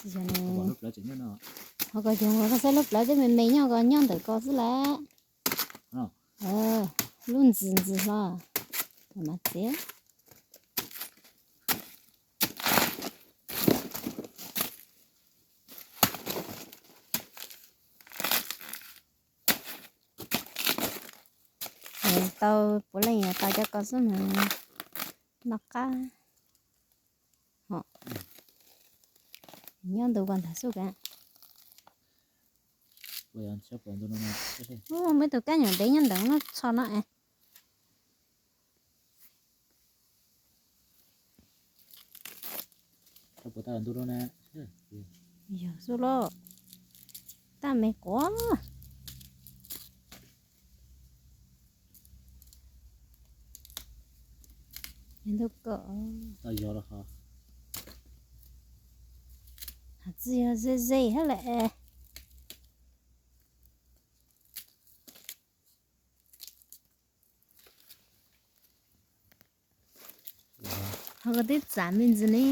Ho koj cog nkaus koj saib lub plawv twb me me nyob ko nyob ntawm ko xwb lawm. Lub ntxwm ntxwm hlo, mas txiav. Tau puav leej yog tau cov ko xwb mas noj qab. Nyob ntu ko ntag xwb ka. Muaj ib tug kab nyuam dev nyob ntawm no txho no es. Yog xwb lauj, tab me quav. Yog ntu ko, hais txij yog ze ze hab lawm. Ho koj twb txav me ntsis ne.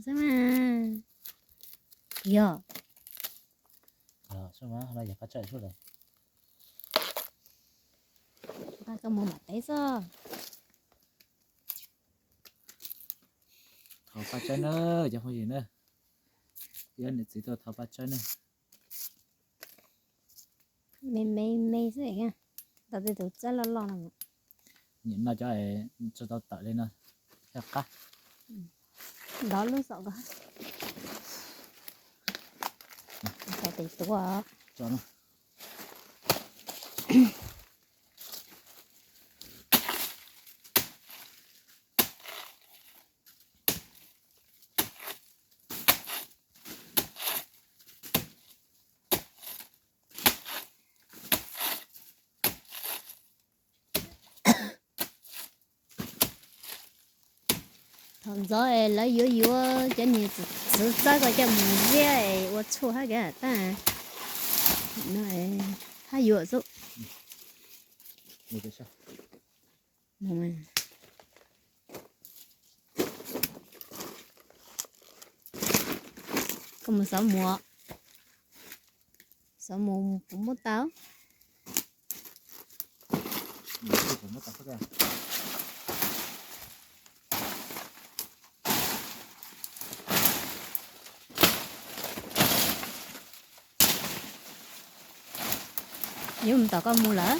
Xab mas, yog, nqa koj mus mam teb xwb. Thov paj tsawb na, cov phooj ywg na. Ib niam txiv tuaj thov paj tsawb na. Me me me xwb, ntaus tej tus txawb loj loj no. Nim no cov tsis tau tawm li no, yog qab. Ntov lub saum ko. Tau tes tuav. Thaum ntxov es lawv yuav yuav cov niag txwv txawb ko coj mus ziab es ua tshuaj hab kev tag no, hab yuav xwb. Koj mus xov mus, xov mus puas muab tau? Yuav mus tom koj mus lawm.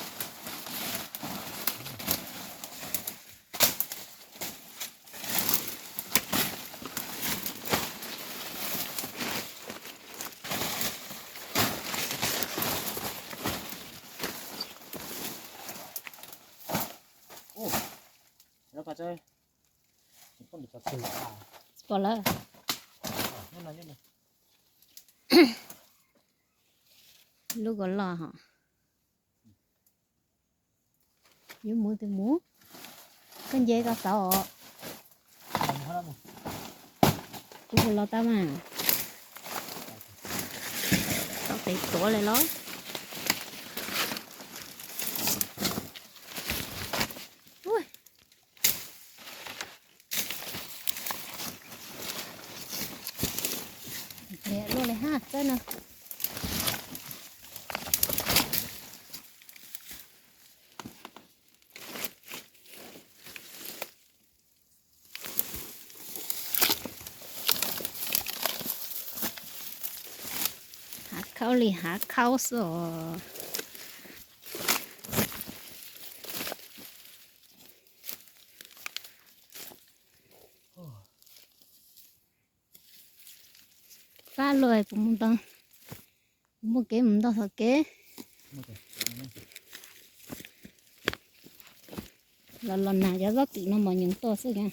Pom lawm. Lub ko loj hos. Yuav mus tes mus, koj nce koj xauv os. Kuv mus los tau mas. Tau tes tuav li los. Luaj li hab txawb no. Hav khaub li hav khaub xwb os. Fab luaj, kuv mus ntog, kuv muaj kev mus ntog tom kev. Los los nag cov zaub kws no mos nyoos tuaj xwb na.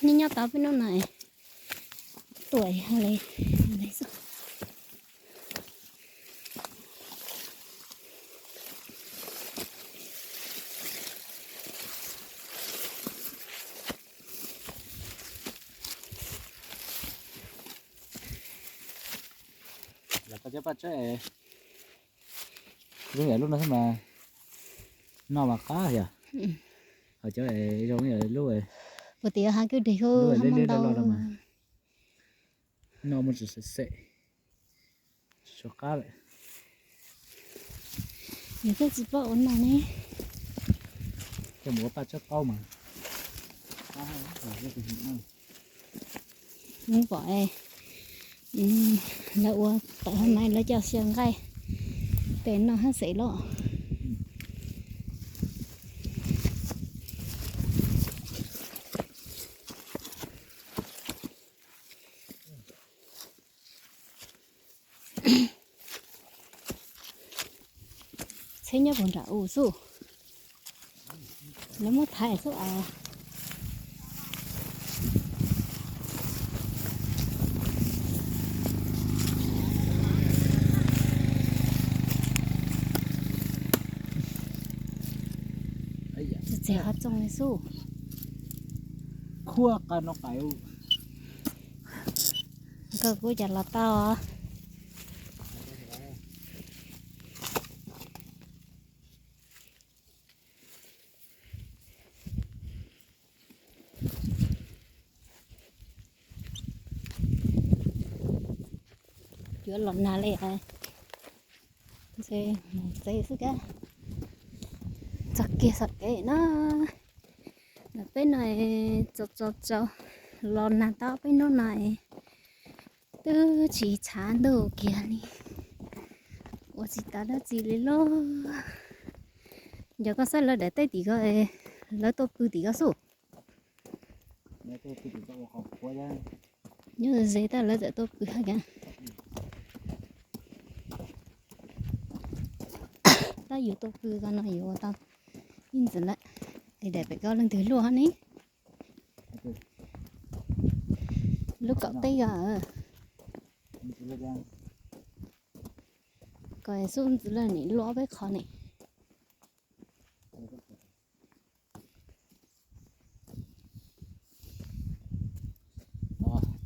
Nyob nyob tau peb hnub no, tuaj hauj lwm xwb. Cov paj tsawb es zoo yam lub no xwb mas noj mas qab yog. Ho cov zoo yam lub, puas tias hav kub deg lub loj loj mas noj muaj tsis xem xem, tsis qab lawm. Yus thiaj tsis paub ua noj ne. Coj mus ua paj tsawb qaub mas. Muab pom lawv ua tawm hauv mas lawv coj xyaw nqaij pem noj hab xeem loj. Tsheb nyob puag nram u xwb. Lawv muab thaiv xwb os. Txiv qhov txoos li xwb. Khuab qa no qais. Koj kuj cas los tau. Yuav los nag li, ntshe mus tsev xwb kab. Txog kiag txoj kev no, peb no tsaus tsaus tsaus los nag tau peb hnub no twb tsis tshav ntuj kiag li. Ua tsis tau dab tsi li lauj. Yog koj saib lawv daim teb tim ko, lawv tuaj pw tim ko xwb. Nyob ze tab lawv txawm tuaj pw hab kab. Tab yus tuaj pw ko no yus ua tau ib ntxwv lawm. Es daim pem ko leej twg luaj hab ne? Lub kaum teb ko. Kom xub ntxwv lawm nim luaj peb qhov ne.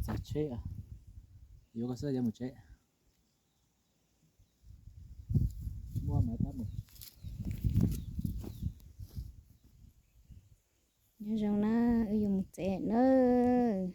Txog tsheb, yuav koj xwb yuav mus tsev. Muaj mas tab mus. Nyob zoo na, wb yuav mus tsev nawb.